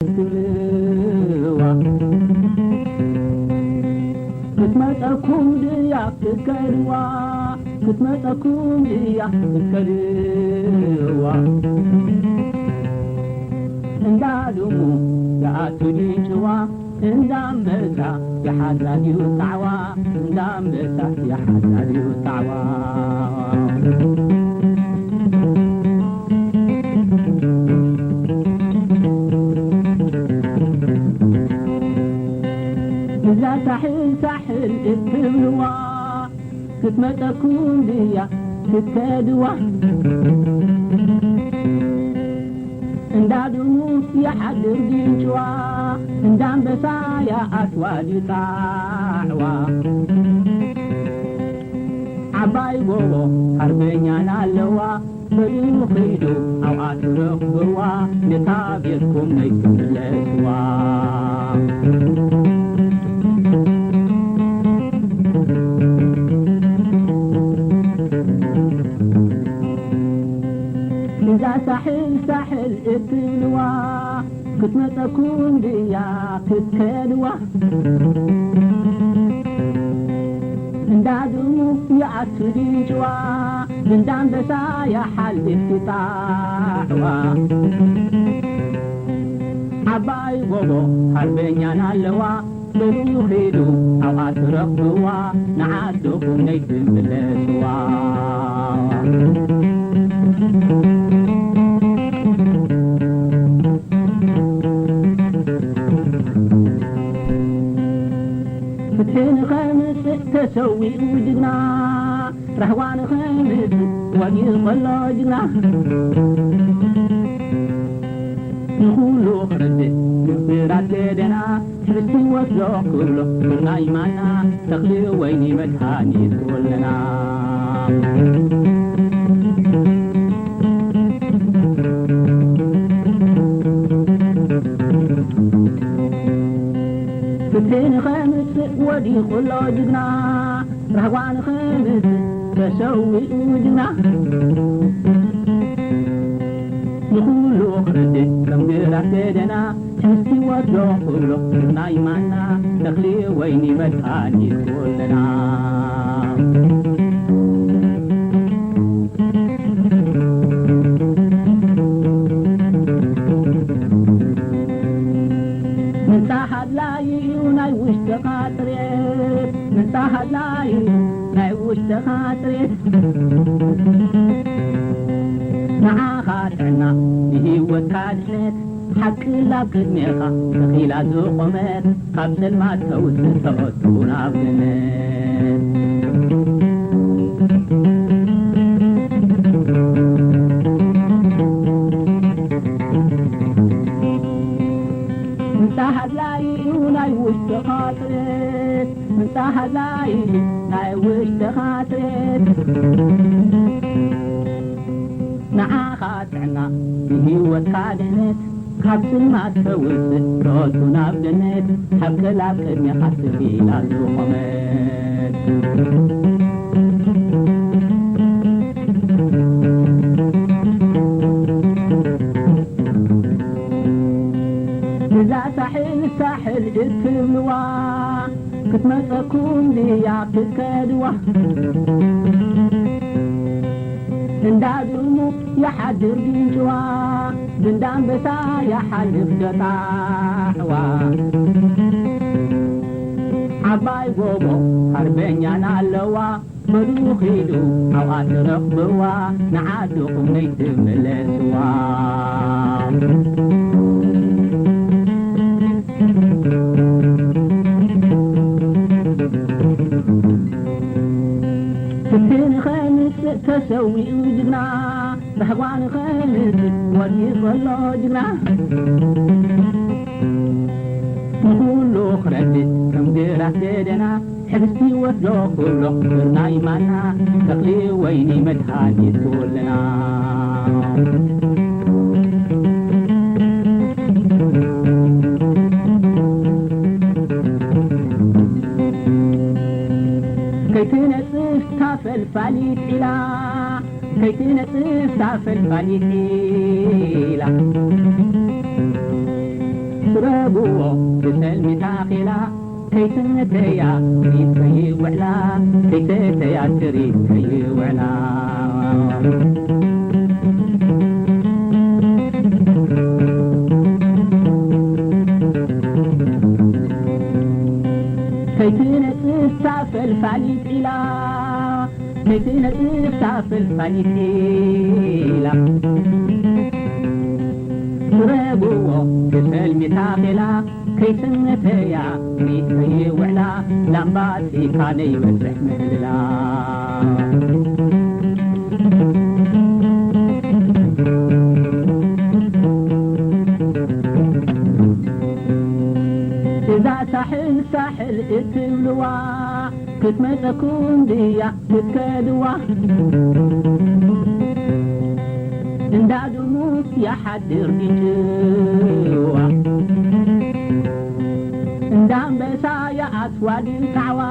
ትብልዋ ክትመጸኩም ድያ ክትከድዋ ክትመጸኩም ድያ ክትከድዋ እንዳድሙ ይኣቱ ድንጭዋ እንዳንበሳ ይሓዛ ድዩ ጣዕዋ እንዳንበሳ ይሓዛ ድዩ ጣዕዋ እዛ ሳሕል ሳሕል እትብልዋ ክትመጸኩም ድያ ክትከድዋ እንዳድሙ ይሓድር ድንጭዋ እንዳንበሳ ይኣትዋ ድዩ ጣዕዋ ዓባይ ጎቦ ሓርበኛና ኣለዋ በሉ ኺዱ ኣብኣ ትረኽብዋ ነታ ቤትኩም ነይትምለስዋ እዛ ሳሕል ሳሕል እትብልዋ ክትመጸኩም ድያ ክትከድዋ እንዳድሙ ይኣቱ ድንጭዋ እንዳንበሳ ይሓልፍ ይጣዕዋ ዓባይ ጎቦ ሓርበኛና ኣለዋ በሉ ኺዱ ኣብኣ ትረኽብዋ ንዓድኹም ነይትምለስዋ ፍትሒ ንኸምጽእ ተሰዊኡ ጅግና ራህዋ ንኸምጽእ ወዲቑ ኣሎ ጅግና ንኹሉ ክርድእ ምብራት ገደና ትብስቲ ወስዶ ክብሎ ናይ ማና ተኽሊ ወይኒ መድሃኒት ኩልና ፍትሒ ንኸምጽእ ወዲቑ ኣሎ ጅግና ራህዋ ንኸምጽእ ተሰዊኡ ጅግና ንኹሉ ክርድእ ከም ግራት ገደና ትሕዝቲ ወትሮ ክብሎ ናይ ማና ተኽሊ ወይኒ መድሃኒት ኩልና ምንጻሕ ኣድላዪ እዩ ናይ ውሽጥኻ ጽሬት ምንጻሕ ኣድላዪ እዩ ናይ ውሽጥኻ ጽሬት ንዓኻ ጥዕና ንህይወትካ ድሕነት ሓቂ ላብ ቅድሜኻ ተኺላ ዝቖመት ካብ ጸልማት ተውጽእ ተቐቱ ናብ ገነት ምንጻሕ ኣድላዪ እዩ ናይ ውሽጥኻ ጽሬት ምንጻሕ ኣድላዪ እዩ ናይ ውሽጥኻ ጽሬት ንዓኻ ጥዕና ንህይወትካ ድሕነት ካብ ጽልማት ተውጽእ ሮቱ ናብ ገነት ሓቂ ላብ ቅድሜኻ ስቢላ ዝቖመት እዛ ሳሕል ሳሕል እትብልዋ ክትመጸኩም ድያ ክትከድዋ እንዳድሙ ይሓድር ግንጭዋ ብንዳንበሳ ይሓልፍ ዶጣዕዋ ዓባይ ጎቦ ሓርበኛና ኣለዋ በሉ ኺዱ ኣብኣ ትረኽብዋ ንዓድኹም ነይትምለስዋ ፍትሒ ንኸምጽእ ተሰዊኡ ጅግና ራህዋ ንኸምጽእ ወዲቑ ኣሎ ጅግና ንኹሉ ክረድእ ከም ግራት ገደና ሕብስቲ ወትሮ ክብሎ ስርናይ ማና ተኽሊ ወይኒ መድሃኒት ኩልና ከይትነጽፍ ታፈልፋሊት ዒላ ከይትነጽፍ ታፈልፋሊት ዒላ ስረግዎ ብሰልሚ ታኺላ፣ ከይሰተያ ትሪት ከይውዕላ፣ ከይሰተያ ትሪት ከይውዕላ። ከይትነጽፍ ታፈልፋሊት ኢላ፣ ከይትነጽፍ ታፈልፋሊት ኢላ። ስረግዎ ብሰልሚ ታኺላ፣ ከይሰተያ ትሪት ከይውዕላ፣ ላምባ ኣጥፊእካ ነይበጽሕ ምህልላ። እዛ ሳሕል ሳሕል እትብልዋ፣ ክትመጸኩም ድያ ክትከድዋ? እንዳ ድሙ ይሓድር ቢጭዋ፣ እንዳ ኣንበሳ ይኣትዋ ድጣዕዋ።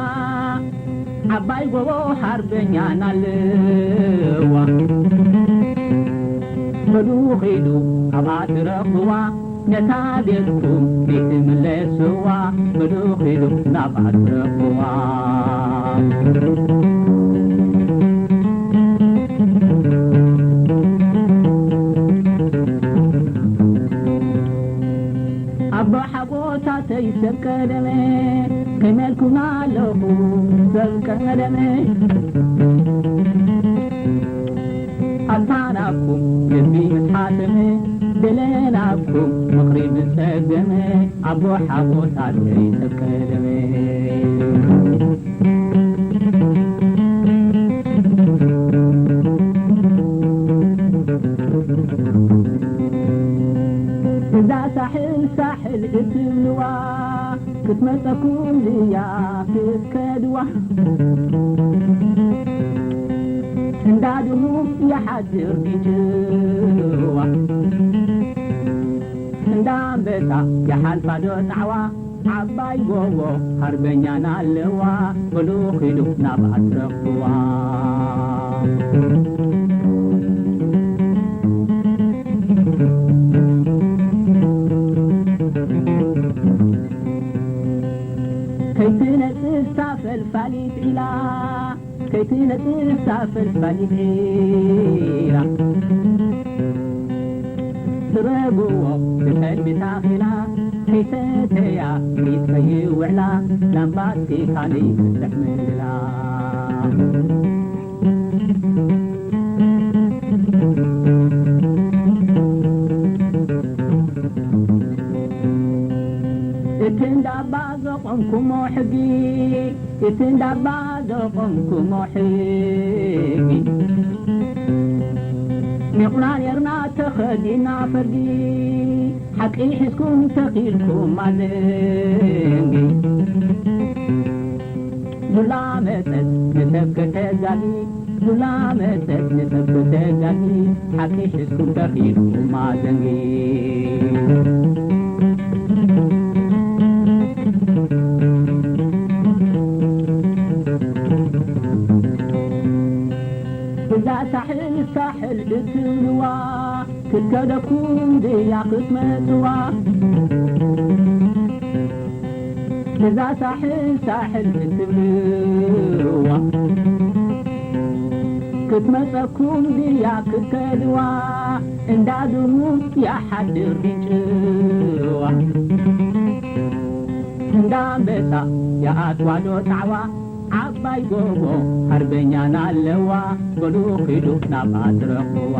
ዓባይ ጎቦ ሓርበኛና ኣለዋ፣ በሉ ኺዱ ኣብኣ ትረኽብዋ። ነታ ቤትኩም ዘይትምለስዋ፣ በሉ ኺዱ ናብኣ ትረኽብዋ። ኣቦ ሓጎታተይ ሰብ ቀደመ፣ ከመልኩና ኣለኹ ሰብ ቀደመ። ኣልፋናኩም ልቢ ምስ ሓተመ፣ ደለናኩም ምኽሪ ምስ ጸገመ፣ ኣቦ ሓጎታተይ ሰብ ቀደመ። እዛ ሳሕል ሳሕል እትብልዋ፣ ክትመጸኩም ድያ ክትከድዋ? እንዳ ድሙ ይሓድር ቢጭዋ፣ እንዳ ኣንበሳ ይሓልፋ ዶ ጣዕዋ? ዓባይ ጎቦ ሓርበኛና ኣለዋ፣ በሉ ኺዱ ናብኣ ትረኽብዋ። ከይትነጽፍ ታፈልፋሊት ዒላ፣ ከይትነጽፍ ታፈልፋሊት ዒላ። ስረግዎ ብሰልሚ ታኺላ፣ ከይሰተያ ከይትኸይድ ውዕላ፣ ላምባ ኣጥፊእካ ነይትብጽሕ ምህላ። እቲ እንዳባ ዘቆምኩሞ ሕጊ፣ እቲ እንዳባ ዘቆምኩሞ ሕጊ፣ ሜቑና ኔርና ተኸዲና ፈርጊ፣ ሓቂ ሒዝኩም ተኺልኩም ኣዘንጊ። ዱላ መጸት ንሰብ ከተጋጊ፣ ዱላ መጸት ንሰብ ከተጋጊ፣ ሓቂ ሒዝኩም ተኺልኩም ኣዘንጊ። እዛ ሳሕል ሳሕል እትብልዋ፣ ክትከደኩም ድያ ክትመጽዋ? እዛ ሳሕል ሳሕል እትብልዋ፣ ክትመጸኩም ድያ ክትከድዋ? እንዳ ድሙ ይሓድር ቢጭዋ፣ እንዳ ኣንበሳ ይኣትዋ ዶ ጣዕዋ? ዓባይ ጎቦ ሓርበኛና ኣለዋ፣ በሉ ኺዱ ናብኣ ትረኽብዋ።